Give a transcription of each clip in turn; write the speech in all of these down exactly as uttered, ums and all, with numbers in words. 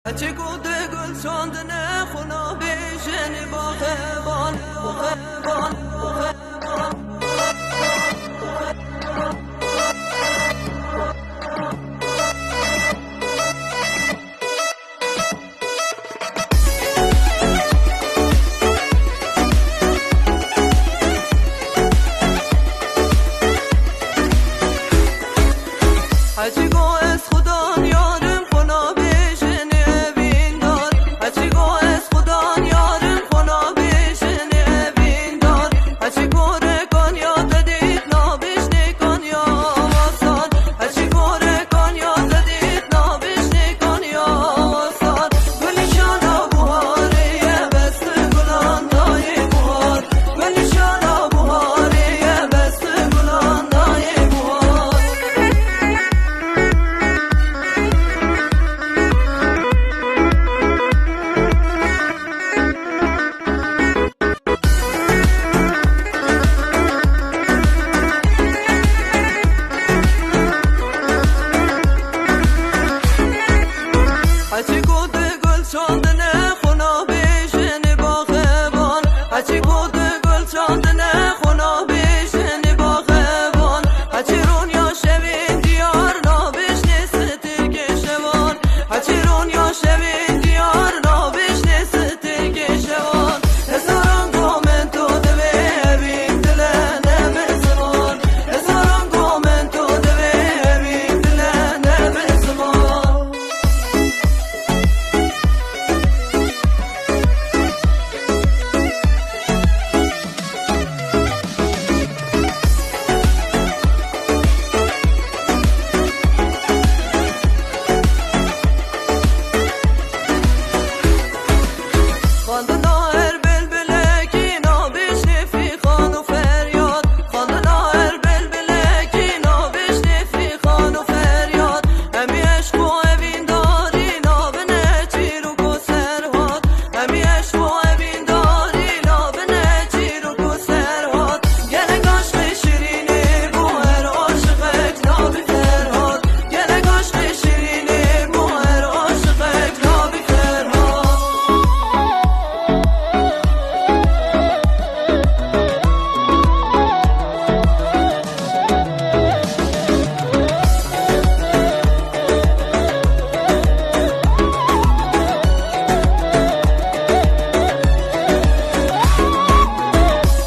Heçî ku di gul çandine xwe nabêjin baxeban, baxeban, baxeban. Hecî go ez xudan yarim xwe nabêjin evîndar. Hecî go ez xudan yarim xwe nabêjin evîndar. Hecî gore kanya te dît nabêjnê kanya wasan. Hecî gore kanya te dît nabêjnê kanya wasan. Gulîşana buharê ye bes gulan dayê buhar. Gulîşana buharê ye bes gulan dayê buhar. Hecî ku di gul çandine xwe nabêjin baxeban. Hecî ku di gul çandine xwe nabêjin baxeban. Hecî ronya şevên diyar nabêjnê sitirkê şevan. Hecî ronya şevên diyar nabêjnê sitirkê şevan. Hezaran go min to divê evîn dile nebe ziman. Hezaran go min to divê evîn dile nebe ziman. Xandina her bilbilekî nabêjnê fîxan û feryad. Xandina her bilbilekî nabêjnê fîxan û feryad. Em ê eşq û evîndarî nabine çîrok û serhat. Em ê eşq û evîndarî nabine çîrok û serhat. Gelek aşqê şirînê bo her aşiqek nabî Ferhat. Gelek aşqê şirînê bo her aşiqek nabî Ferhat.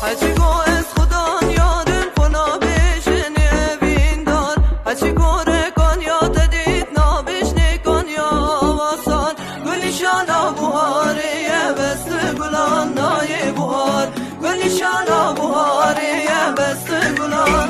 Hecî go ez xudan yarim xwe nabêjin evîndar. Hecî gore kanya te dît nabêjnê kanya wasan. Gulîşana buharê ye bes gulan dayê buhar. Gulîşana buharê ye bes gulan